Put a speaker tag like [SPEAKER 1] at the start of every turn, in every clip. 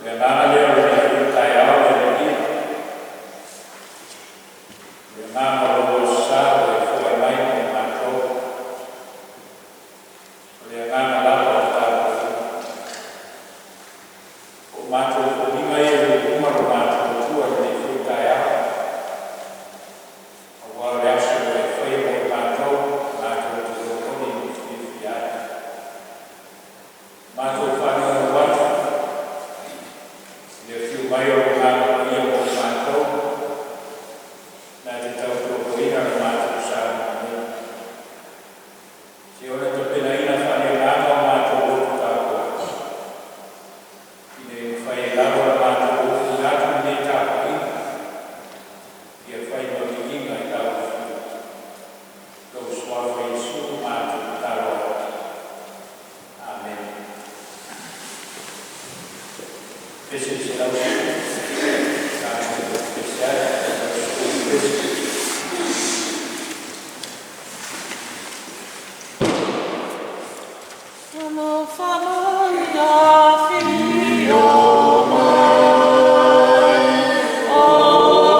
[SPEAKER 1] Le agaga lea o lenei foi taeao le Alii, o le agaga o lou Aso Sa ua e foai mai mo i matou, o le agaga lava o le tapuaiga. Ua matou foliga ia ua i luma lo matou Atua i lenei foi taeao, aua o le aso ua e faia mo i matou, matou te olioli ma fiafia ai. Matou faanonomanu atu i le afio mai o lou Agaga Paia mo i matou, na te tautoaluaina le matou sa nei. Seia tapenaina faaleagaga o matou loto tapuai, ina ia mafai ai lava ona matou ofiina atu lenei tapuaiga, ia fai ma viiga i lau Afio. I lou Suafa Iesu matou tatalo atu. Amene. Pese 110, tatou pese ai, 110 pese.
[SPEAKER 2] Alofa mai afio mai, oe Alii.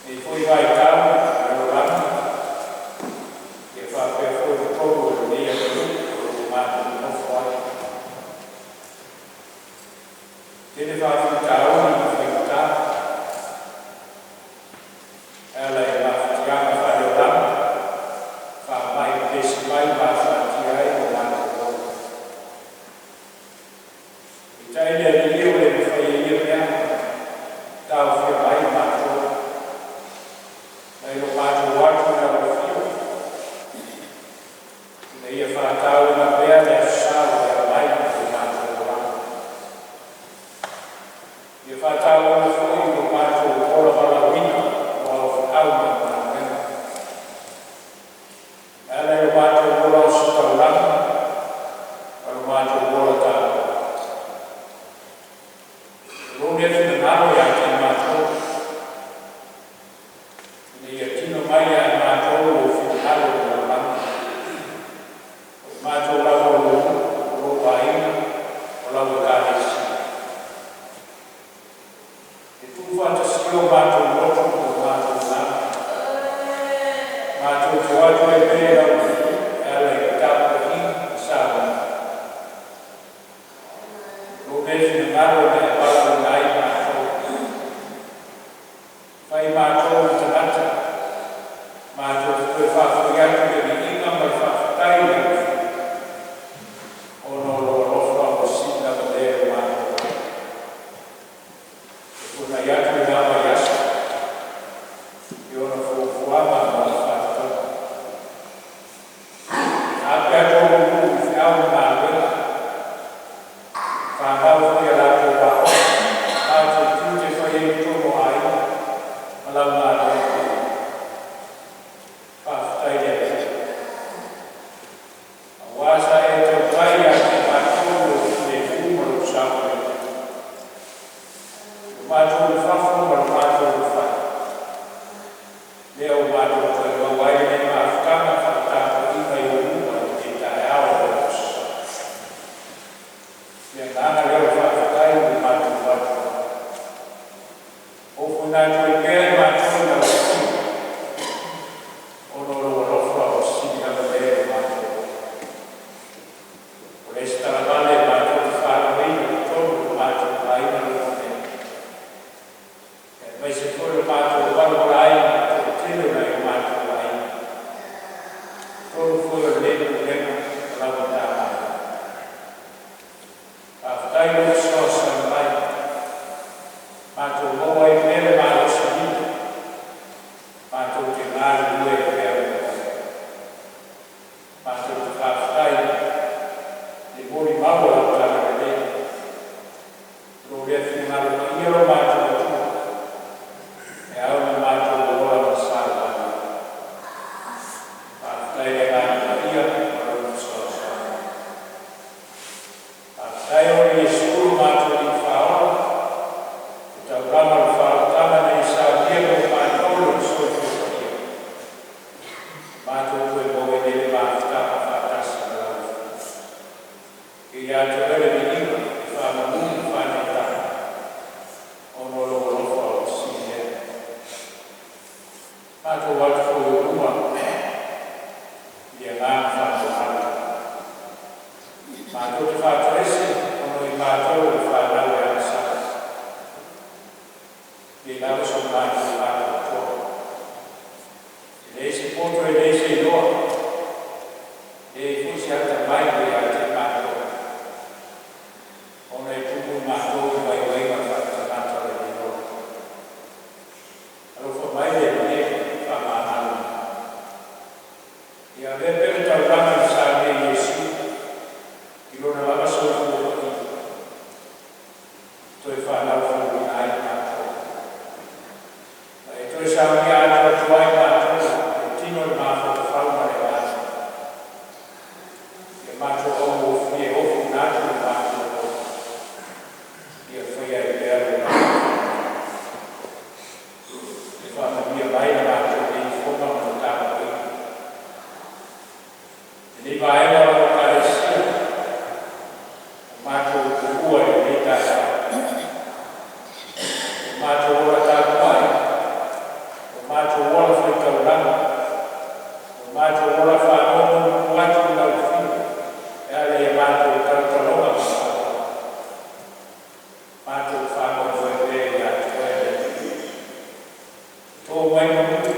[SPEAKER 1] Lenei foi vaitau i le lalolagi ia faapea foi totonu o lenei atunuu o lo o matou nonofo ai. Tele faafitauli ma faigata e ala i mafatiaga faaleolaga, faamai pepesi mai ua afatia ai lo matou ola. Peitai le Alii e, ua le mafai e ia mea ona taofia mai matou mai lo matou o atu i lau afio ina ia faatauaina pea le Aso Sa ua e aumai mo lo matou olaga. Ia faatauaina foi lo matou ola valaauina o ao feau ma galuega. E ala i lo matou ola ositaulaga ma lo matou ola tapuai. O lou lea finagalo ia te i matou, ina ia tino mai ia i matou lou finagalo i le lalolagi, o i matou lava o lou nuu, o lou aiga, o lau Ekalesia. E tuufaatasia o matou loto ma o matou agaga, matou te o atu ai pea i lau Afio e ala i le tapuaiga ma sauaga. O lou lea finagalo na e valaauina ai matou, fai matou ma tagata matou te toe faafoi atu le viiga ma le faafetai i lau Afio, ona o lou alofa ua sili lava lea i lo matou ola. Ua tuanai atu lena vaiaso i ona fuafuaga ma ona faatatauga. Taape atu ou nuu i feau ma galuega, fanau foi i a latou aoga, latou tiute e faia i totonu o aiga ma lau galuega paia. Faafetai le Atua, auā sa e tautai ia te i matou i lou filemu ma lou saogalemu, i lo matou ulufafo ma lo matou ulufale, lea ua matou toe maua ai lenei mafutaga faale-tapuaiga i ou luma i lenei taeao o le Aso Sa. O le agaga lea o le faafetai ua matou avatu ai. Ofoina atu ai pea i matou i lau afio, ona o lou alofa ua sili lava lea i lo matou ola. Ua leai se talavale matou te faalogologoina i totonu o lo matou aiga lototele, aemaise foi o le matou valavala ai ma le toatele o nai o matou aiga, i totonu foi o lenei Pulega ma lau Matagaluega. Faafetai i lou fesoasoani mai, matou maua ai pea le malosi matou te galulue ai pea ma oe. Matou te faafetai i le molimau a lau talalelei, o lou lea finagalo paia lo matou Atua, e ao ona matou ola ma sauaina. Faafetai i le Agaga Paia ma lona fesoasoani. Faafetai o oe Iesu lo matou Alii Faaola, le taulaga o le faaolataga na e saunia mo i matou lou soifua paia, matou toe maua ai nei le mafutaga faatasi ma lau Afioga. Ia te Oe le viiga, le faamanu ma le faaneetaga, ona o lou alofa ua sili lea. Matou o atu foi i ou luma i le agaga faaaloalo, matou te faatoese ona o i matou o le fanau e agasala. E leai lava so matou atoatoa, e leai se poto e leai se iloa, e leai foi se atamai o ia te i matou, ona e tumu i matou i vaivaiga faaletagata o lenei ola. Alofa mai le Alii e faamagalo mai. Ia avea pea le taulaga na saunia e Iesu i lona lava soifua paia, toe fanau fouina ai i matou. Ma e toe saunia atoatoa ai matou le tino, le mafaufau ma le agaga. Ia matou augofie e ofuina atu lo matou ola, ia faia ai pea lo matou. E faamanuia mai le matou nei fono ma le tapuaiga. Lenei vaega o lau Ekalesia, ua matou tuua i lenei taeao. Ua matou ola tapuai, ua Matou ola faitaulaga, o matou ola faanonomanu atu i lau afio e ala i a matou talotaloga ma faaaloalo. Matou faamoemoe pea ia te Oe le Atua. To mai manu,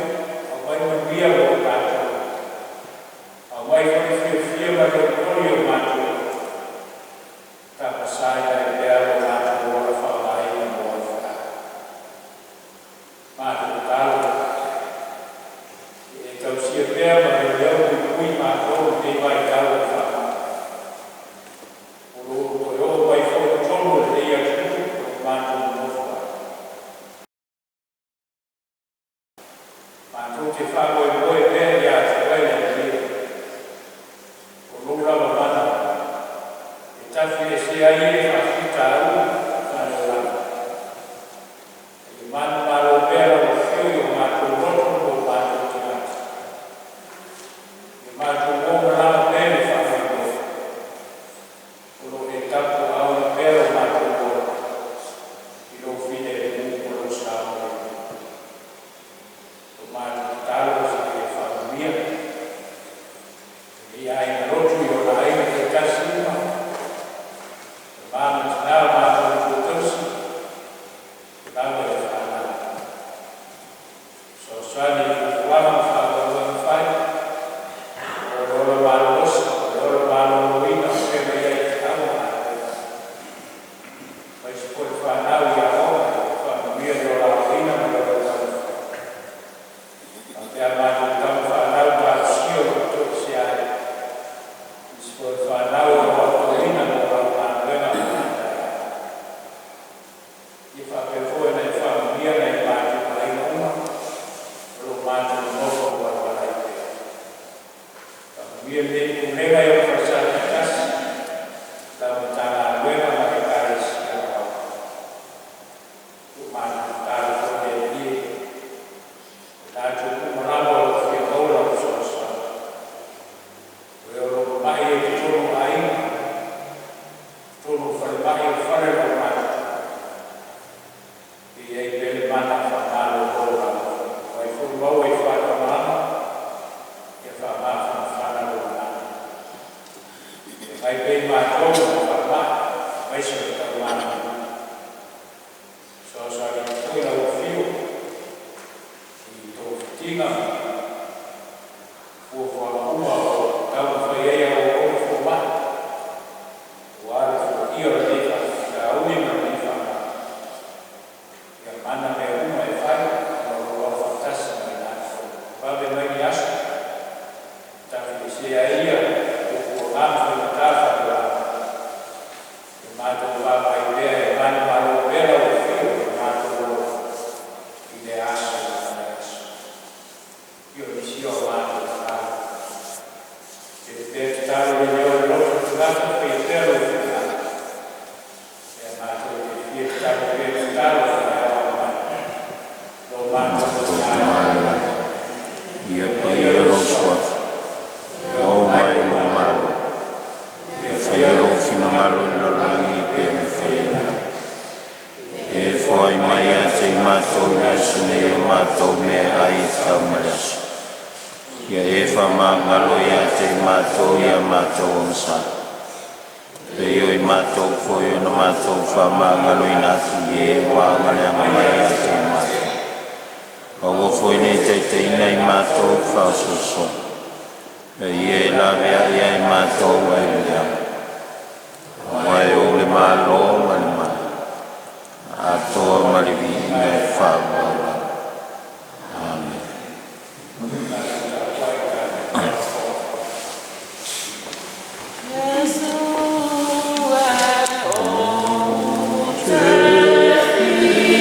[SPEAKER 1] aumai manuia mo i matou, aumai foi le fiafia ma le olioli i o matou loto, tapasaina ai pea lo matou ola faaaogaina mo Au faatasi. Matou tatalo ia e tausia pea ma leoleo puipui matou i lenei vaitau o le faamai, o lo o ua toe oo mai foi i totonu o lenei atunuu o lo o matou nonofo ai. Matou te faamoemoe pea ia te Oe le Alii e, o Lou lava mana e tafiesea ai e faafitauli faaleolagi. Ia manumalo pea lau Afio i o matou loto ma o matou tagata, ia matou o malaga pea i le faamoemoe, o lo o e tapuaaoina pea lo matou ola i Lou filemu ma Lou saogalemu. O matou tatalo ia e faamanuia lenei aiga lotu i ona aiga taitasi uma, tama ma tina, o matou matua tausi, lava i le fanau. Fesoasoani i fuafuaga ma faamoemoega fai, maua le ola malolosi ma le ola maloloina o feagai ai i feau ma galuega, aemaise foi le fanau i aoga, ia faamanuia i le ola aoaoina ma le ola taumafai. Faapea a matou tama fanau talosia o lo o toesea ai, nisi foi o fanau o lo o aotauina mo lau galuega ma a taeao. Ia faapea foi ona e faamanuia nai o matou aiga uma o lo o matou nonofo auala ai pea. Faamanuia lenei Pulega i ona falesa taitasi, lau Matagaluega ma le Ekalesia Aoao. Ua matou tatalo foi le Alii e, o i latou uma lava o lo o fia maua lau fesoasoani, o e o lo o mamai ai i totonu o aiga, totonu o falemai o fale o le aumatutua, ia i ai pea le mana faamalolo o lau Afio. O ai foi ua maua i le faanoanoaga, ia faamafanafana lou agaga. Feagai pea i matou ma faamai, aemaise o le tau Fesoasoani atu foi lau Afio i togafitiga ma fuafuaga uma o lo o taumafai ai a outou fomai aua le foia o lenei faafitauli ma lenei faamai. Ia mana mea uma e fai ona o lou aufaatasi ma i latou. Vave mai ni aso tafiesea ai ia puapuaga ma faigata faaleolagi. Ia matou vaavaai pea e manumalo pea lau Afio i o matou ola i lea aso ma lea aso. Ia o nisi ia o a matou tatalo. Tele pea tatalo i le leo o le loto o le tagata, faia pea lou finagalo. Ae matou te fia tatalo pea i le tatalo a le Ao mai, lo matou
[SPEAKER 3] Matou
[SPEAKER 1] Tama
[SPEAKER 3] Tama
[SPEAKER 1] i
[SPEAKER 3] i
[SPEAKER 1] le
[SPEAKER 3] le
[SPEAKER 1] lagi,
[SPEAKER 3] lagi, ia paia lou suafa, ia oo mai lou Malo, ia faia lou finagalo i le lalolagi e pei ona faia i le lagi. E foai mai ia te i matou i le aso nei a matou meaai e tatau ma le aso. Ia e faamagalo ia te i matou i a matou agasala. E pei o i matou foi ona matou faamagaloina atu i e ua agaleaga mai ia te i matou. Aua foi ne i taitaiina i matou i le faasoasoa, a ia e laveai ia i matou mai le leaga. Aua e ou le Malo ma le mana, atoa ma le viiga e faavauvau. Amen.
[SPEAKER 1] Tatou tapuai ma tatou talotoa.
[SPEAKER 2] Iesu e ou te fia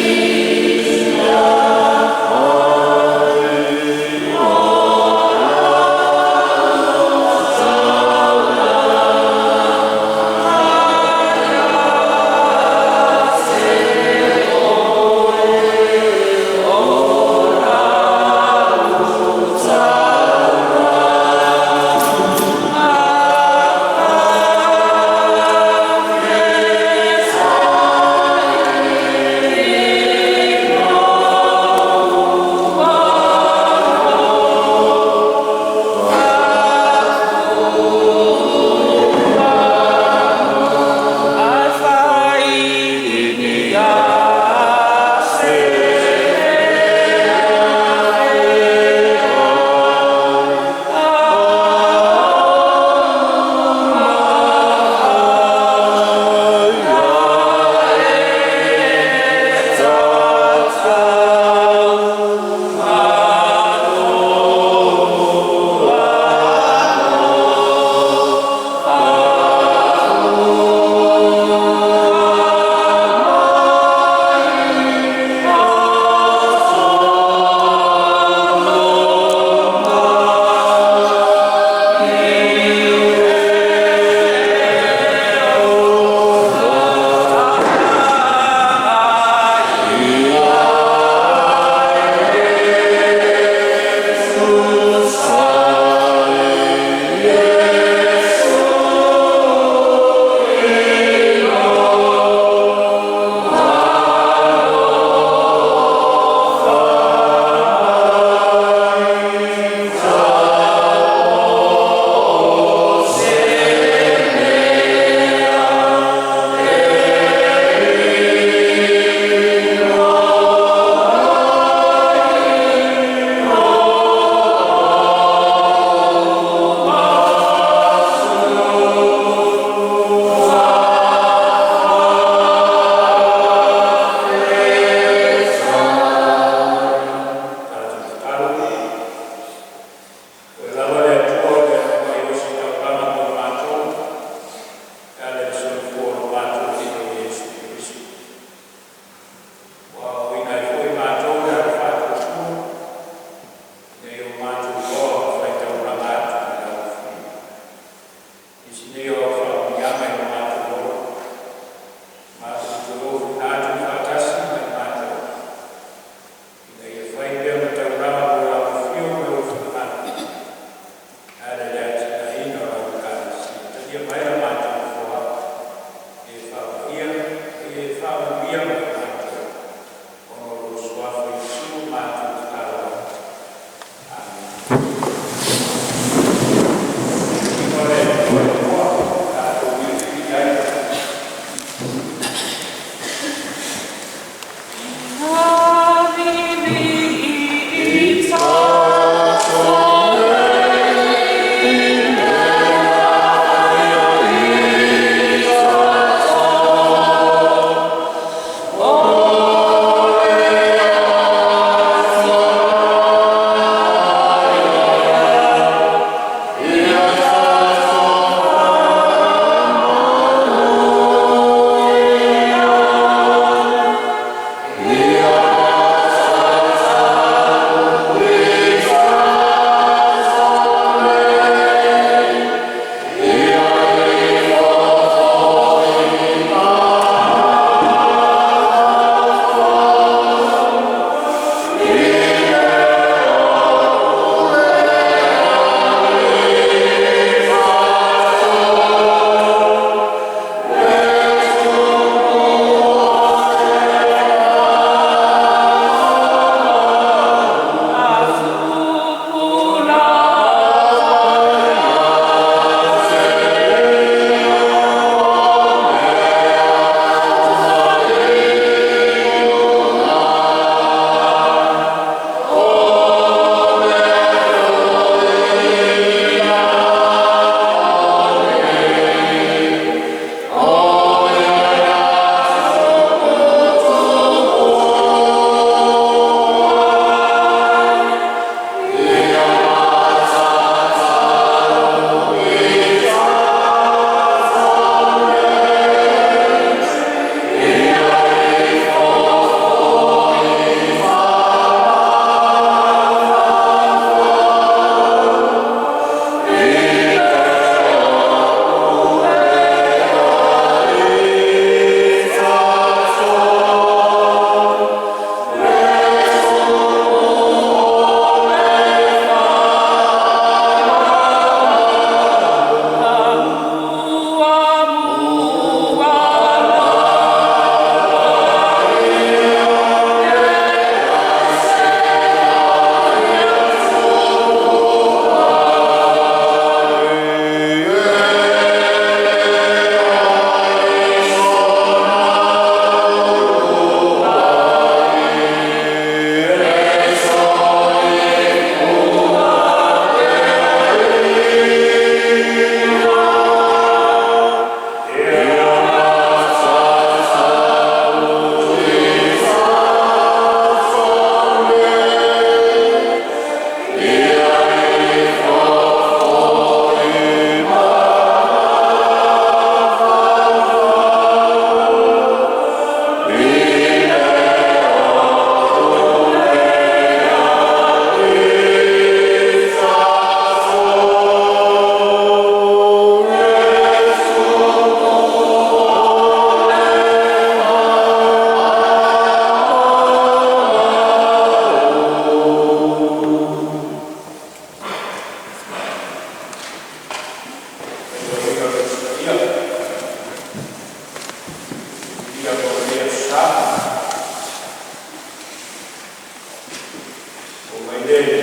[SPEAKER 1] lea i le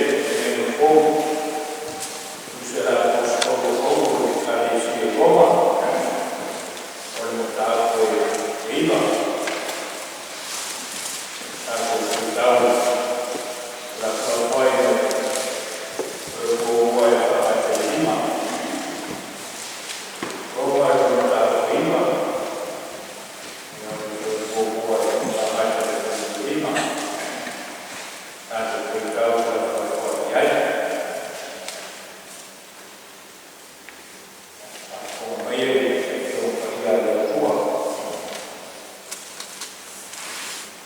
[SPEAKER 1] Mega fou, tusa i le Aposetolo Paulo i le Ekalesia i Roma, o le mataupu e 9. Tatou faitau felafolafoai i le Tolopo e faagata i le 5. Roma i le mataupu e 9, ia o le Tolopo e faagata i le 5. Tatou faitau felafolafoai i ai. Faafofoga mai le Afioga Paia a le Atua.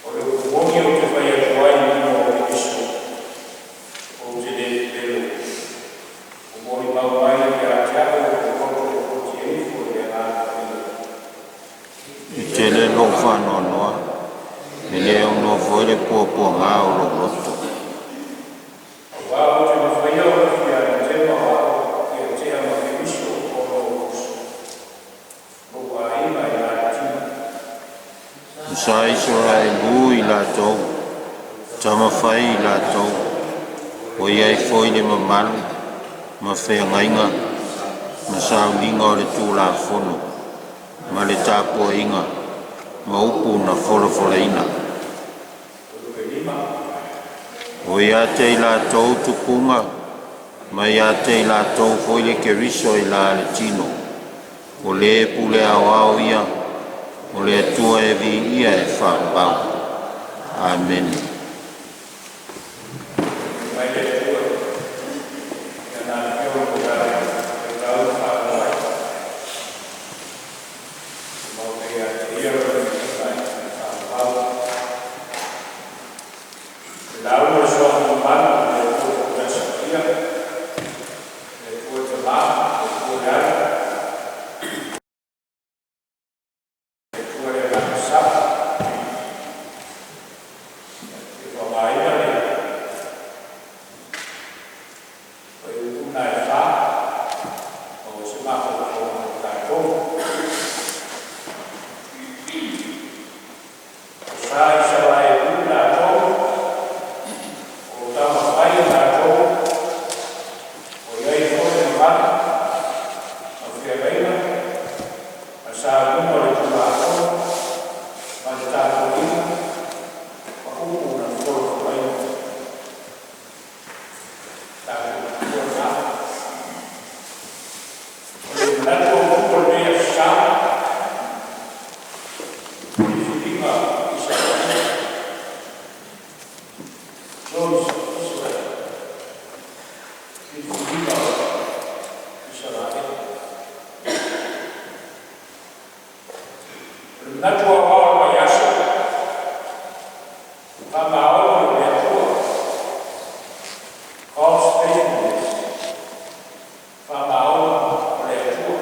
[SPEAKER 1] O le upu moni ou te fai atu ai i luma o Keriso, ou te le pepelo, ua molimau mai ia te au lou loto e fuatia ifo i le Agaga Paia.
[SPEAKER 3] E tele lou faanoanoa, e le aunoa foi le puapuagā o lou loto.
[SPEAKER 1] Auā ou te mafaia ona fia anatema o au ia tea ma Keriso ona o lou uso, lou aiga i la le tino.
[SPEAKER 3] Sa Isaraelu i latou, tama fai i latou, ua i ai foi le mamalu, ma feagaiga, ma sauniga o le Tulafono, ma le tapuaiga, ma upu na folafolaina.
[SPEAKER 1] Fuaiupu 5.
[SPEAKER 3] O ia te i latou tupuga, ma ia te i latou foi le Keriso i la le tino. O le pule aoao ia, o le Atua e viia e faavavau. Amene.
[SPEAKER 1] Mai le Atua i Lana Afioga o le faitau faalua ai. Mau pea ia te Ia lona viiga e faavavau. Le lauga o le Suafa Mamalu o le Atua Toatasi Paia, le Atua Tamā, le Atua le Ala, le Atua le Agaga Sa. E faaaogaina le fuaiupu lena e 4, o se mafaufauga mo tatou. O sa Isaraelu latou, o tama fai latou, o i ai foi le mamalu, ma feagaiga, ma sauniga o le Tulafono, ma le tapuaiga, ma upu na folafolaina. Tatou matua na. O le manatu autu o lenei aso Sa, filifiliga Isaraelu. Choice Israel. Filifiliga Isaraelu. O le manatu aoao o le vaiaso, faamaoni o le Atua. God's faithfulness. Faamaoni o le Atua.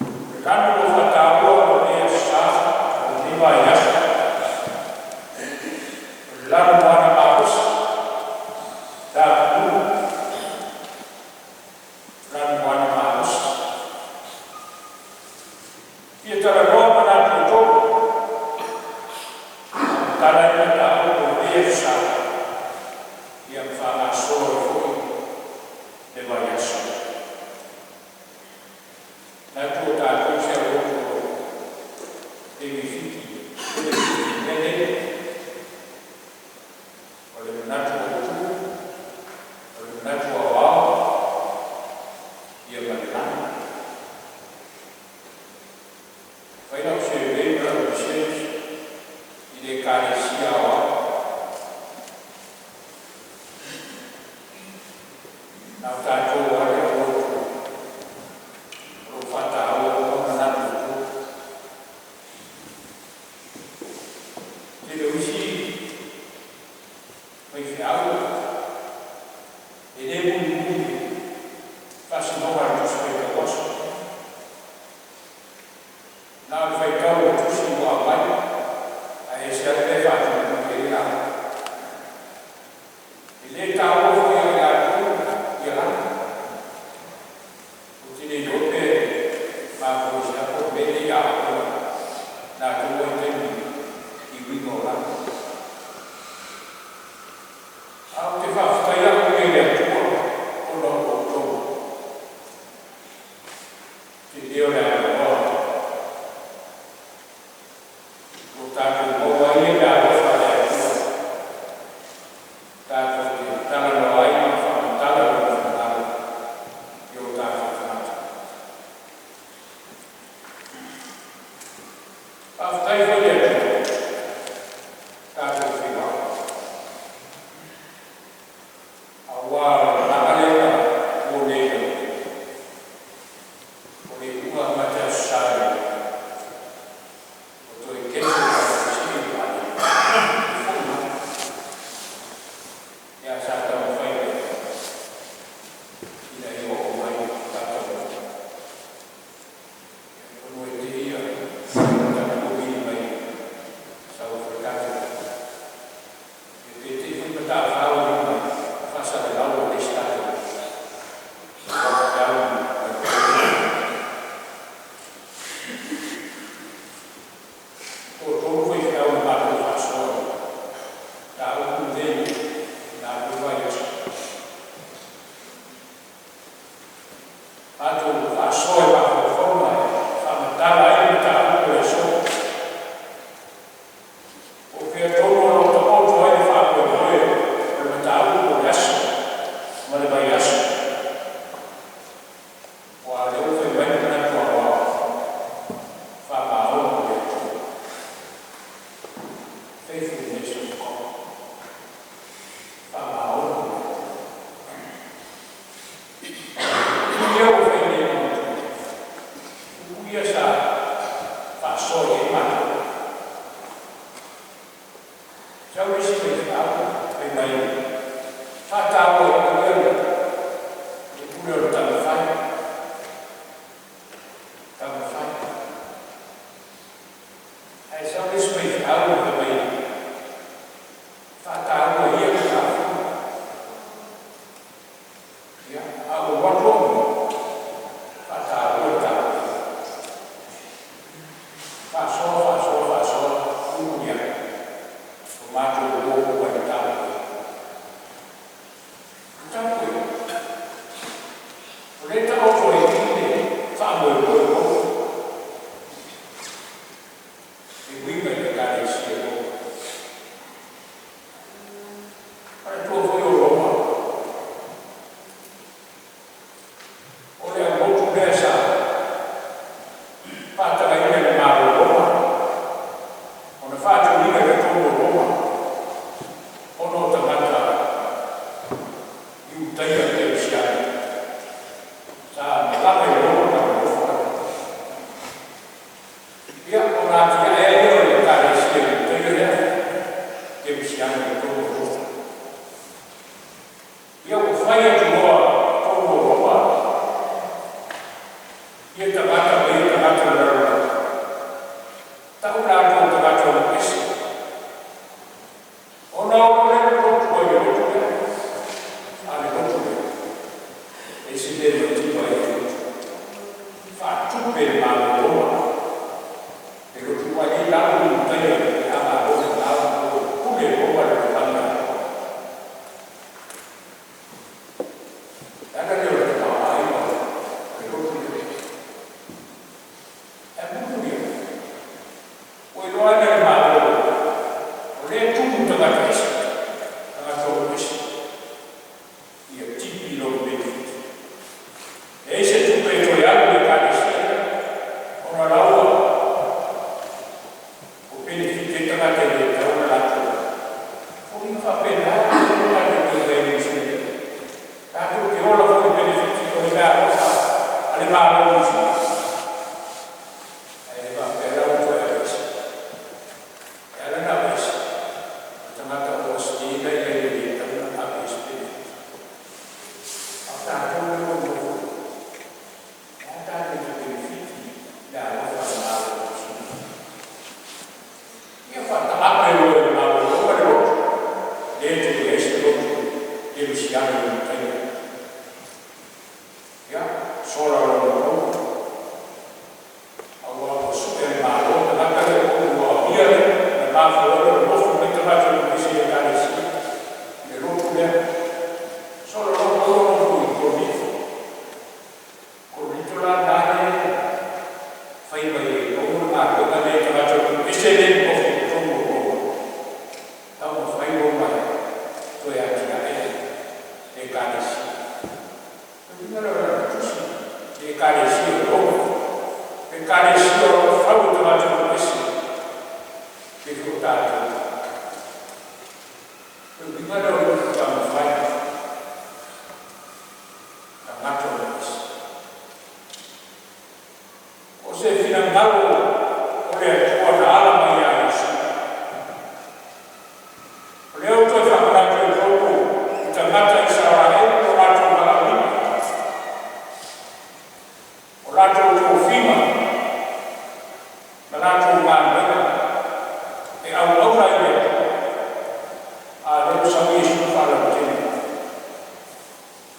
[SPEAKER 1] O le lanu ua faataua o lenei aso Sa, o lenei vaiaso. O le lanumoana malosi, tapunuu, lanumoana malosi. Fia talanoa manatu e tolu. Tala ai mataupu o lenei aso Sa. Ia ma faagasolo ai foi le vaiaso. Natu o tatou se aloto taimi fiti, le fiti lenei. O le manatu autu, o le manatu aoao, ia ma le lanu. Fai lau survey ma lau research i le Ekalesia aoao. Na o tatou ale aloto o lo faataua o manatu autu. Tele o isi faifeau e le mulimuli faasinoga le Tusi Faitau Aso. Na o le faitau o le tusi ua aumai, ae ese lava le mea e faatulituli ai laua. E le taua foi ia i latou ia lanu. Ou te le iloa pe mafua i se a po o le mea lea ia aoga latou ai taimi i uiga o lanu. matafau i luga faasalelau o le isi tatou lockdown. Toatolu faifeau na matou faasoa i le mataupu lenei i lena foi vaiaso. Matou faasoa i mafaufauga e faamatala ai le mataupu o le aso. Po o fea tonu o lo o taoto ai le faamoemoe o le mataupu o le aso ma le vaiaso. Aua o lea ua fai mai le manatu aoao, faamaoni i le Atua. Faithfulness of God. Faamaoni i le Atua. O ia ua fai nei ma matua, upu ia sa faasoa i ai matou. Sau le isi faifeau fai mai, faataua e au ia le pule o le taumafai, taumafai. Ae sau le isi faifeau fai mai, faataua e ia le Tulafono. Ia, a ua alu atu au ia, faataua le taumafai. Faasoa, faasoa, faasoa, mulimuli ane, ua matou o uma i le taumafai. O le taumafai, o lea e taoto ai i i le faamoemoe o Roma e uiga i le Ekalesia i Roma. Manatua foi o Roma, o le aulotu lea sa faatagaina e le Malo o Roma, ona faatuina i totonu o Roma, ona o tagata Iutaia kerisiano sa malaga i Roma ma nonofo ai. Ia, ona atiae ai lea o le Ekalesia Iutaia lea kerisiano i totonu o Roma. Ia ua fai atu loa totonu o Roma ia tagata ma ia tagata o le lalolagi, tau latou o tagata o ese. Ona o le lotu ai le lotu lea, a le lotu lea, e ese le mativa ai le lotu. Faatupe e le Malo o Roma le lotu ai ei lalo Iutaia pe a malo le malo pule Roma le lalolagi atoa. Le ala lea o le tamaoaiga o le lotu lea. Ae mulimuli ane, ua iloa ane e le Malo o lea e tumu tagata ese, tagata o ese, ia tipi lona benefit. E ai se tupe e toe alu i le Ekalesia lea, ona la ua o benefit ai tagata e le tatau ona latou. Foliga faapena le tatou toe fai ai i le tatou te ola foi i benefit o le meaalofa a le Malo o Niu Sila. Ae le faapea la ua toe aveese. E ala ona aveese, o tagata o asini la i ai e le tatau ona aveese benefit. A o tatou lea ua nonofo nei, e a tatou te benefit i le alofa a le Malo o Niu Sila? Ia faataape loa e le Malo o Roma le lotu, le toe i ai se lotu kerisiano i Iutaia. Ia, sola loa ma Roma, aua ua sue e le Malo tagata ia po ua aumia le na mafua ai ona nonofo mai tagata o ese i Ekalesia i le lotu lea. Sola loa Paulo nofo i Korinito. Korinito la lena lea fai mai ai Paulo le galuega lea i tagata o ese le nonofo i totonu o Roma. Taumafai Roma e toe atiae le Ekalesia. O le uiga lea o lana tusi i le Ekalesia o Roma. O le Ekalesia o lo o fau e tagata o ese, pei foi o tatou. O le uiga lea o le upu taumafai, tagata o ese. O se finagalo o le Atua na ala mai ia Iesu. O lea ua toe faamanatu ai Paulo i tagata Isaraelu lo latou valaauina, o latou tofiga ma latou galuega e auauna ai i le Atua. A lea lea ua sau Iesu ma faalautele,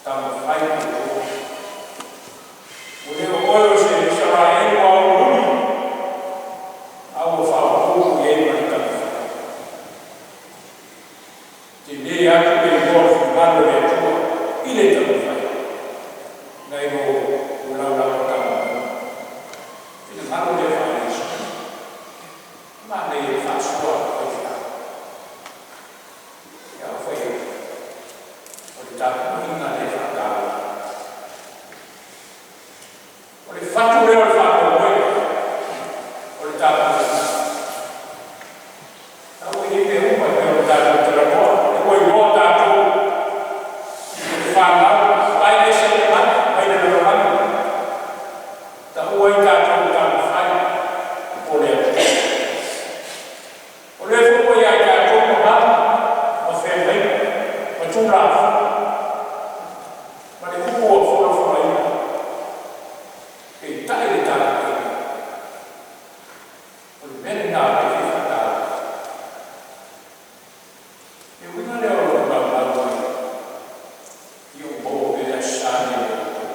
[SPEAKER 1] Taumafai ma outou. Ua le o oe o se Isaraelu aoauli, a ua faaopoopo i ai ma le taumafai. Tele atu le iloa o le finagalo o le Atua i le taumafai, nai lo o lau lava taumamaga. Finagalo lea faa-Iesu. Manaia le faasoa a le faifeau. Ia o fai atu, o le tapuaiga lea e faataua. O le fatu lea o le faamoemoe, o le tapuaiga. A ua i ai mea uma e pei ona tatou talanoa, e ua iloa tatou o le fanau ai ese le mai mai le lalolagi. Taua ai tatou o taumafai mo le Atua. O lea foi ua ia i tatou mamalu ma feagaiga ma Tulafono ma le upu ua folafolaina, peitai le tapuaiga. O le mea lena ou te fia faataua. Le uiga lea o lou naunau ai ia ou maua pea le Aso Sa lenei ma outou.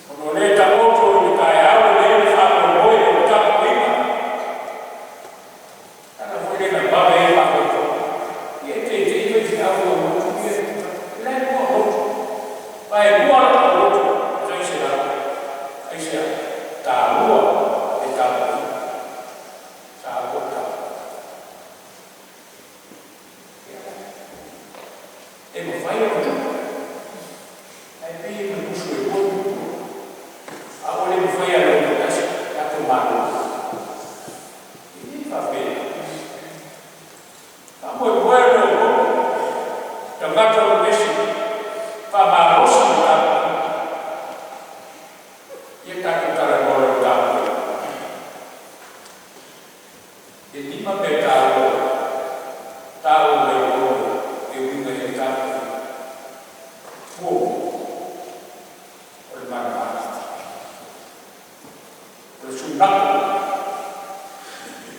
[SPEAKER 1] Ona o lea e taoto i le taeao lenei le faamoemoe o le tapuaiga. Ala foi lea na vave ai faafoefoe. Ia e teitei faifeau i ou loto ia, la e lua loto. Ma e lua lava loto, 100. Aisea? Taua le tapuaiga. Taua le tapuaiga. E mafai ona tupu, ae pei e musu e lua tupu. A ua le mafai e le tasi, tatou malo. E le faapea. Faamoemoe le outou, tagata o ese, faamalosi le tapuaiga. Ia tatou talanoa i le tapuaiga. E lima mea taua, taua mai Paulo e uiga i le tapuaiga. Muamua, o le malumalu. O le sunato,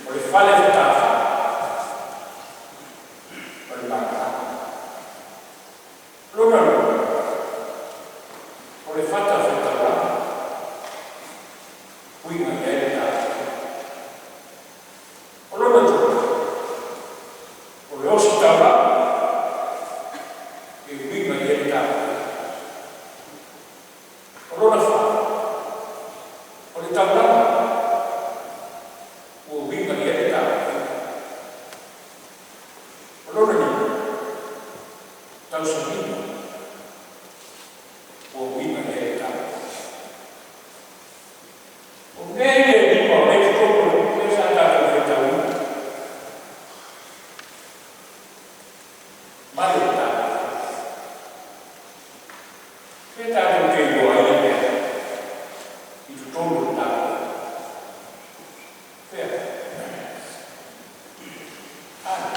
[SPEAKER 1] o le fale fetafa, o le malumalu. Lona lua, o le fata faitaulaga, uiga i ai le tapuaiga. O lona tolu, o le ositaulaga, e uiga i ai le tapuaiga. O lona fa, o le taulaga, ua uiga i ai le tapuaiga. O lona lima, tausamiga, ua uiga i ai le tapuaiga. O mea ia e lima o lea i totonu o le buku lea sa tatou faitauina. Ma le tapuaiga. Pe tatou te iloa ai le mea i totonu o le tapuaiga. Fea? Ale.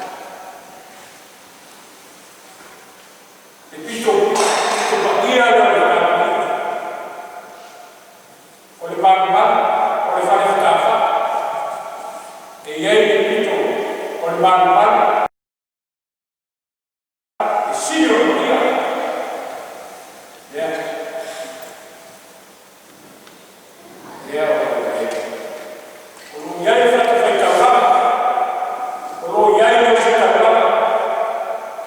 [SPEAKER 1] Le pito, pito paia lea o le tapuaiga. O le malumalu, o le fale fetafa. E i ai le pito o le malumalu, e sili o le paia. Lea. Lea o lo o i ai. O lo o i ai le fatafaitaulaga. O lo o i ai le ositaulaga.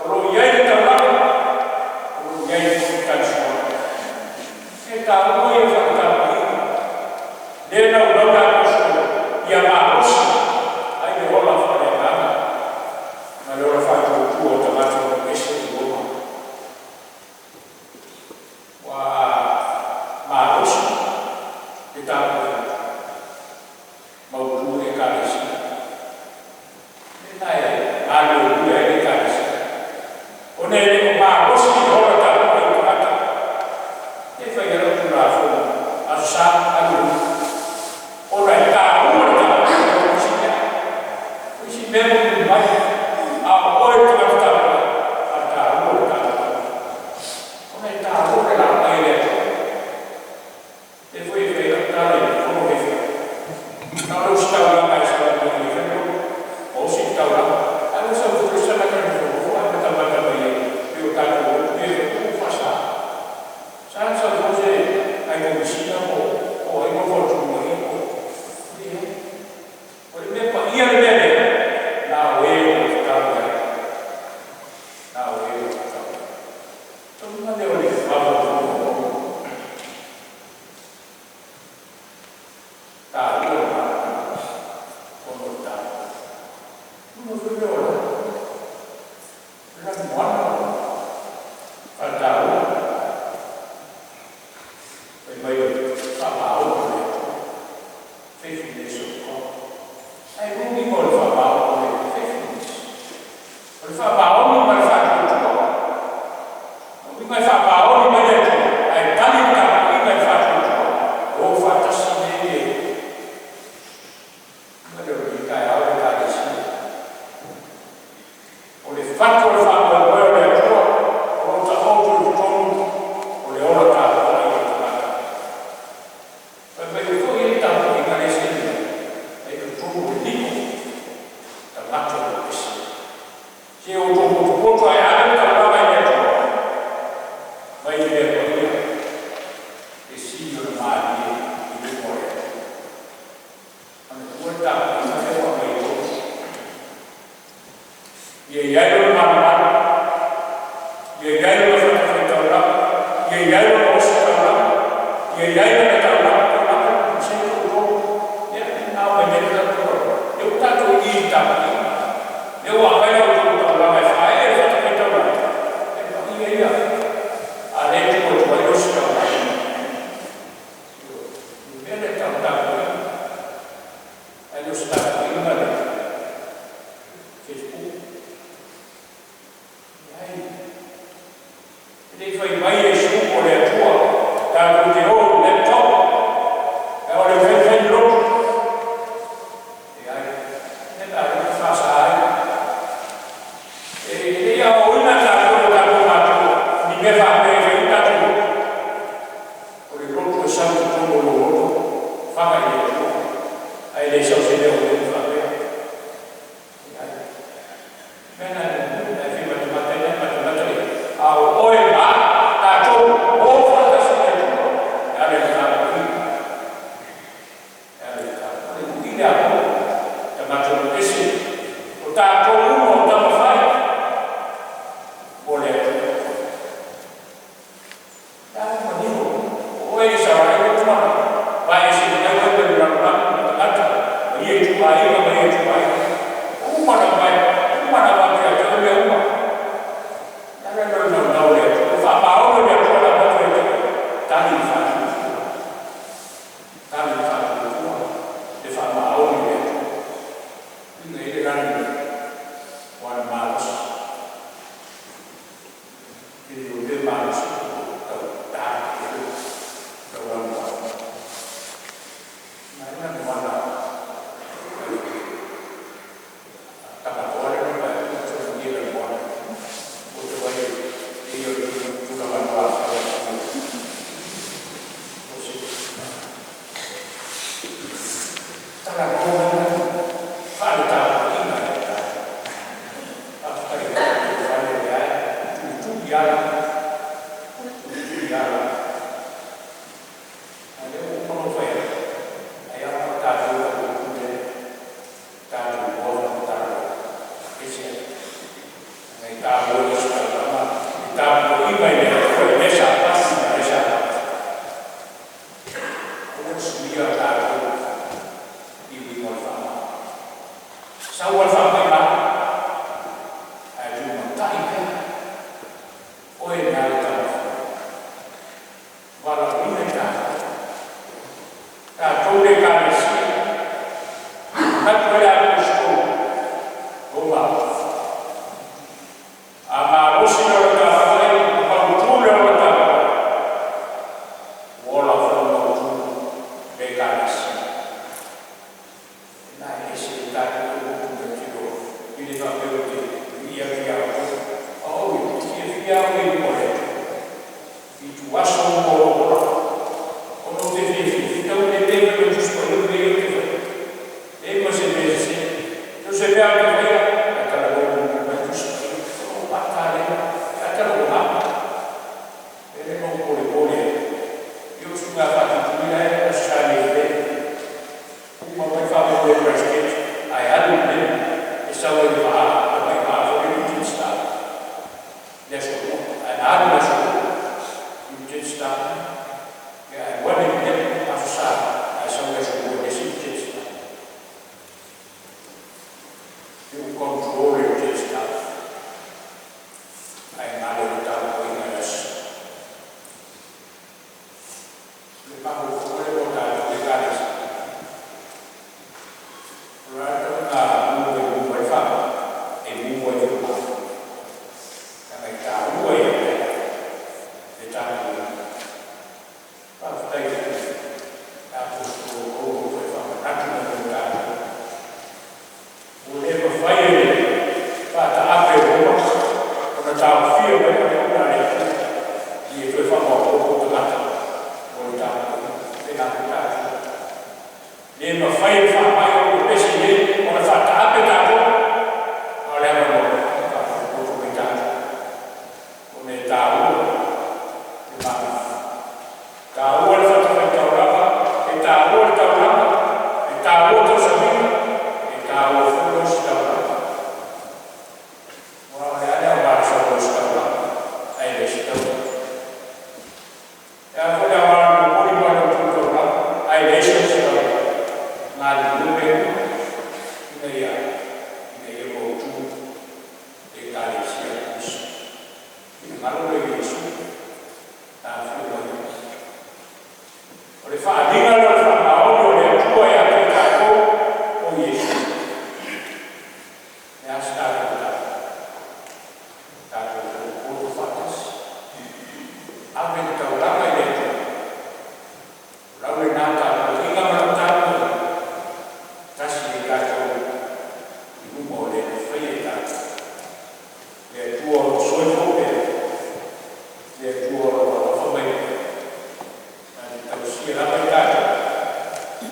[SPEAKER 1] O lo o i ai le taulaga. O lo o i ai Uiga e faamaoni mai le Atua, ae tali le tapuaiga i le faatuatua, o faatasi nei le uiga lea o lenei taeao i le Ekalesia. O le fatu o le faamoemoe o le Atua o lo o taoto i totonu o le ola tapuai o le tagata. Fai mai foi le tapuaiga lea se i ai totonu o le nimo tagata o le pese. Se o outou potopoto ae ave le taulaga i le Atua, mai le mea paia, e sili ona malie i luma o le Atua. Manatua le tapuaiga lea ua aumai e Iopu. Ia i ai lona malumalu, ia i ai lona fatafaitaulaga, ia i ai lona ositaulaga, ia i ai lana taulaga, taulaga e se outou. Ia, a o mai nei le tatou taulaga, lea ua tatou i i i le tapuaiga. Lea ua aumai la outou taulaga e faaee le fatafaitaulaga, e paia ia, a o lea e tuu atu ai le ositaulaga. Le mea lea e tau tapuaiga, ae le o se tapuaiga le Facebook. Leai, e le i fai mai Iesu o le Atua tatou te o i laptop, ae o le fai le lotu. Leai, le la le faasa ai. E le i aoaoina tatou e tatou matua ni mea faapea e fai ai tatou lotu. O le lotu e sau i totonu o lou loto, faga i le Atua, ae le sau se leo o faapea. Leai. Mea na e fia matamata ai, matamata le a o oe ma tatou o faatasi i le Atua. E ala i le tapuaiga. E ala i le tapuaiga. I le apo, tagata o ese, o tatou uma o tamafai mo le Atua. Le a manino, o oe Isaraelu uma, vai ese mai oe mai le lalolagi ma tagata, ma ia ituaiga ma ia ituaiga. Uma na mai, uma na mai ia te oe mea uma. Le ala leo naunau le Atua. Faamaoni le Atua na motu e te tali le faatuatua. Tali le faatuatua, le faamaoni le Atua. Uiga i le lagi ua na malosi. I le le malosi, tau ta te tau lanu. Na ina moana tagatoa le ma e le moana. O te vai e ia le tulaga noa a o se tala noa faale tapuaiga e ta. Faafetai i le fale le ai, tulituli ala, tulituli ala. A lea ua uma ona fai atu, ai lava o tatou o pule, tatou iloa faamatala ese ngai taua le ositaulaga, i tapuaiga i le Atua i le Sapati ma le Sapati. Aua le suia tatou i uiga o le faamai. Sau le faamai malo, ae tumatai pea. Oe na le taumafai. Valaauina i tatou. Tatou le Ekalesia. Manatu ai le Aposetolo, Roma. taofia mai o le ula a le Atua, ia toe faamaopoopo tagata mo le tapuaiga. E faapena foi tatou. E le mafai e le faamai ona pepesi nei ona faataape tatou, a o le avanoa e faapotopoto mai tatou, ona e taua le mamafa, taua le fatafaitaulaga, e taua le taulaga, e taua tausamiga, e taua foi le ositaulaga. Aua o le a le aoga o le sau o le ositaulaga ae leai se taulaga? E a foi le aoga o le momoli mai o le tou taulaga ae leai se ositaulaga? Galulue mea e lua ina ia mautu le Ekalesia a Keriso. Finagalo lea o Iesu na afio mai ai. O le faaaliga lea o le faamaoni o le Atua ia te i tatou o Iesu. O le a se tatou tala? Tatou potopoto faatasi, ave le taulaga i le Atua. O lau lena tapuaiga ma lau tapuaiga, tasi ai tatou i luma o le na faia i tatou. Le Atua o lo o soifua pea, le Atua o lo o alofa mai pea, na te tausia lava i tatou i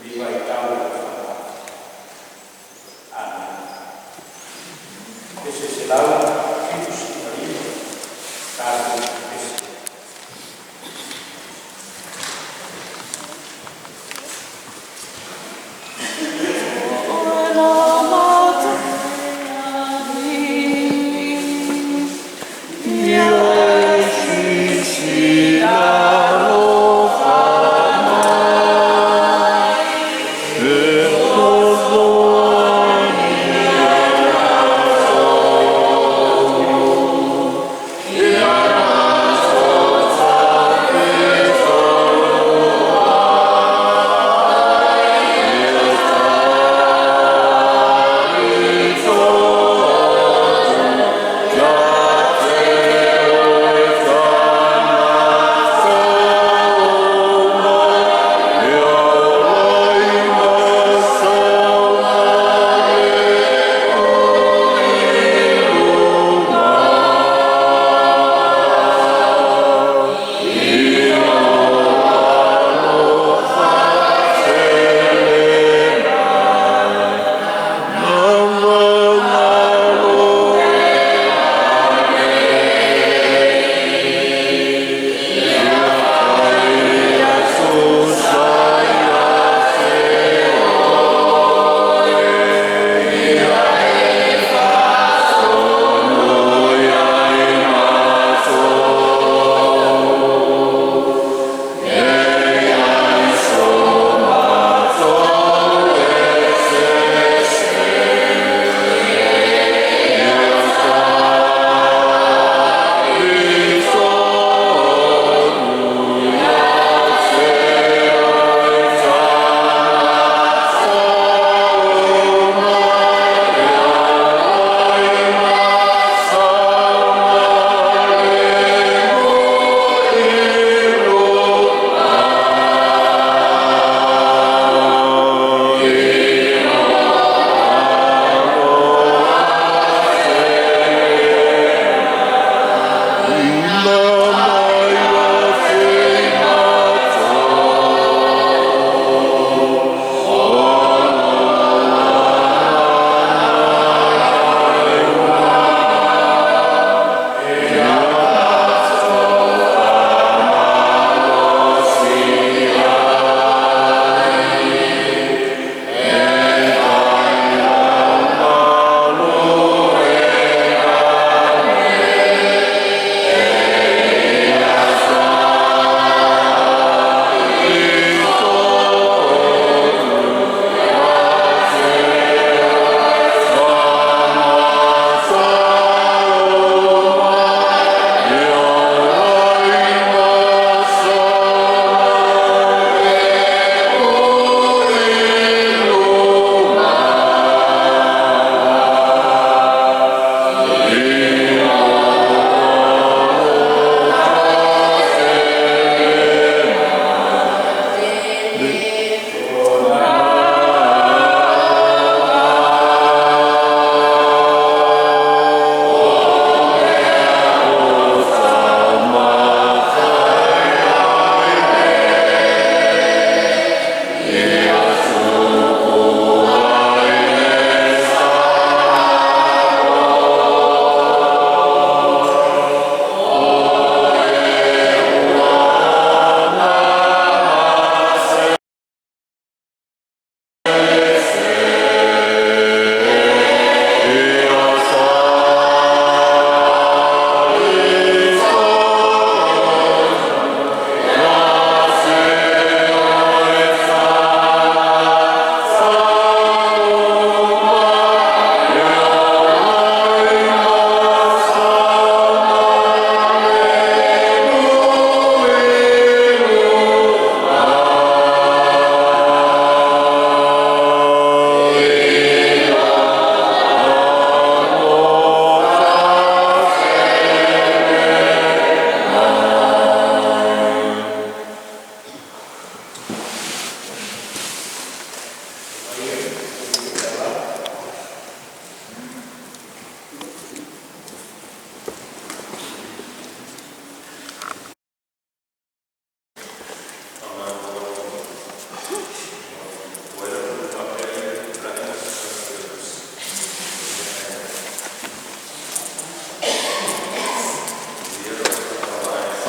[SPEAKER 1] lenei vaitau o le faamai. Amene. Pese 179, tatou pepesi.
[SPEAKER 2] O oe la matou Alii.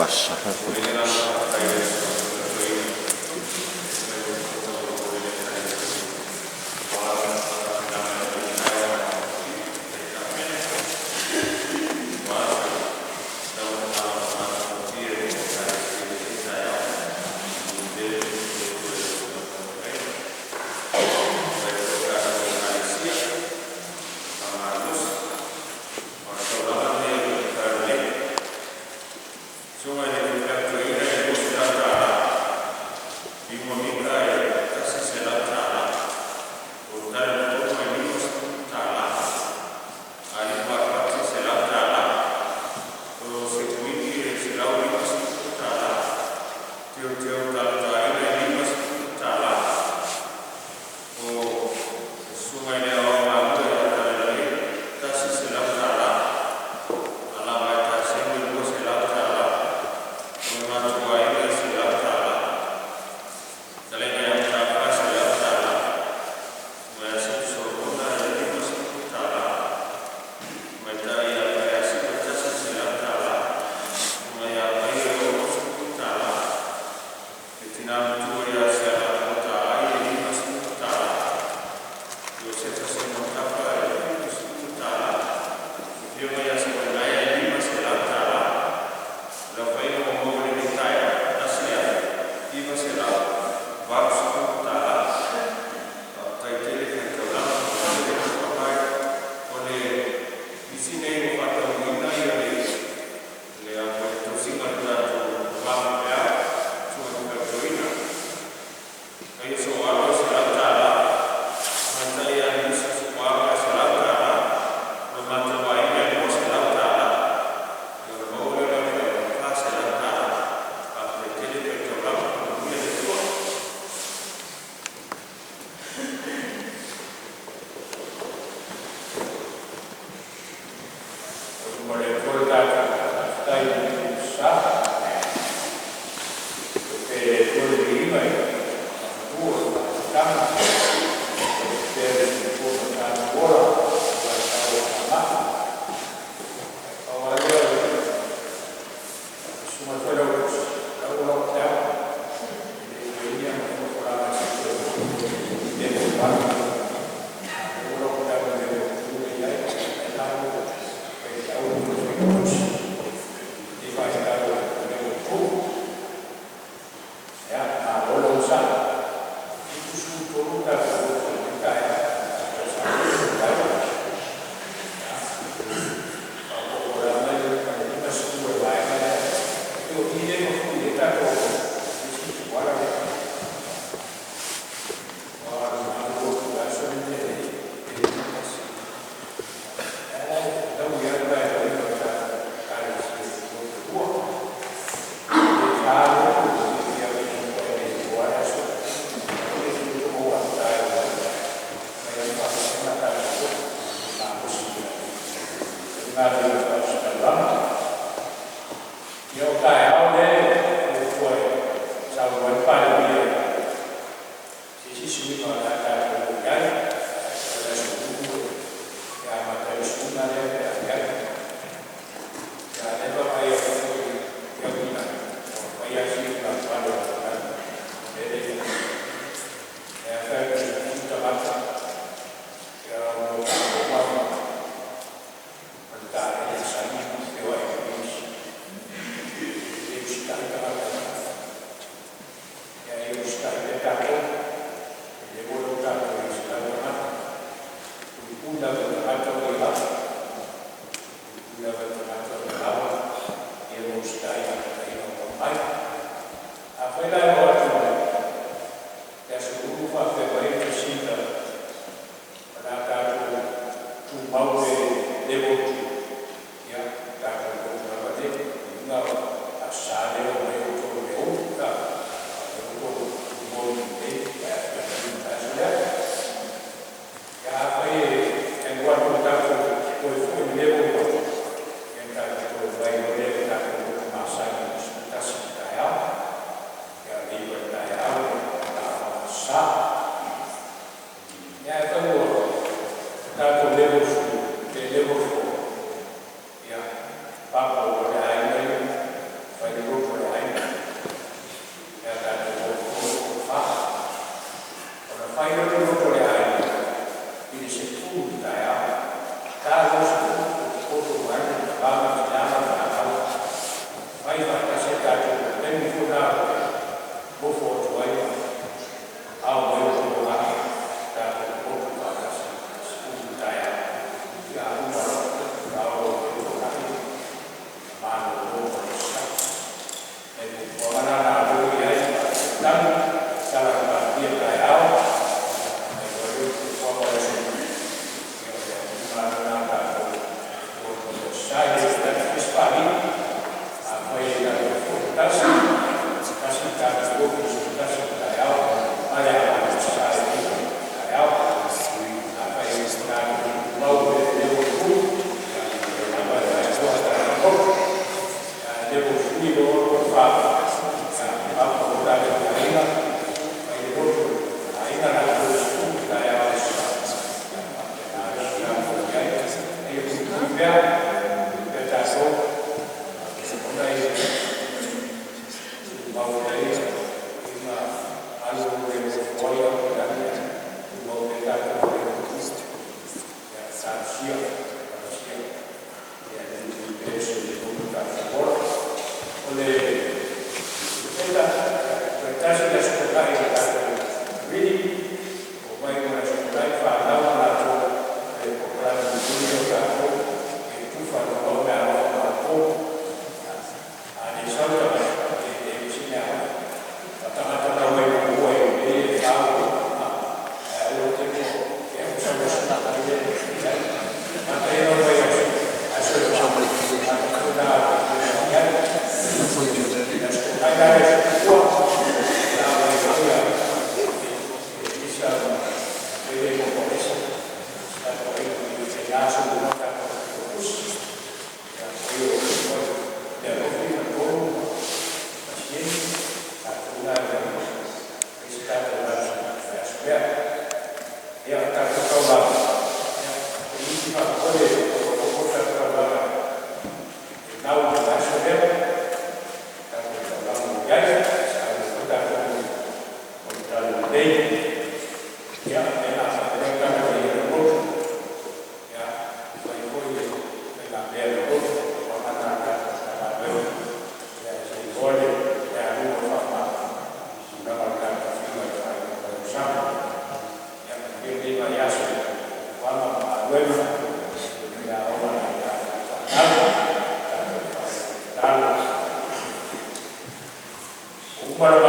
[SPEAKER 3] Fasa.
[SPEAKER 1] tatou, ona e tumau pea ma alu le nofo ai au i lagi, tumau pea tatou i le Kristo. Ia, talosia, talosia, ia lelei pea le soifua ma tatou ola. O le Setema, toe tasi le Aso Toonai o le tatou reading, o mai mo le Aso Toonai fanau ma latou le polokalame mulimuli o tatou e tufa loa meaalofa a matou. A le sau le tagata, e leai se meaalofa. O tagata na omai muamua e lelei e fau, ae aua te lua, e au sau aso ai le leai. Tagata ia na omai aso e fa, a na iai. Le Aso Toonai la le aso muamua, na omai foi ia Elisa ma le mo Elisa. Tatou ai i aso uma tatou tusi. Ia, o o le alofi ma tolu ma sieni, tatou na e isi tatou aso aso lea. Ia, tatou taulaga. Ia, o isi faapole o o tatou taulaga e nau i le aso lea. Tatou taulaga i ai, sa o tatou o le tala lelei. Ia, e na faapea tatou i le lotu. Ia, fai foi le faigamea le lotu, ua amata tatou galuega. Ia, se i le le aluga o faama, tulaga o le tatou figa i le faaiuga o le tausaga. Ia, manuia lenei vaiaso i galuega ma galuega, ia ola nai tatou fanau, tatou faatalo. Uma le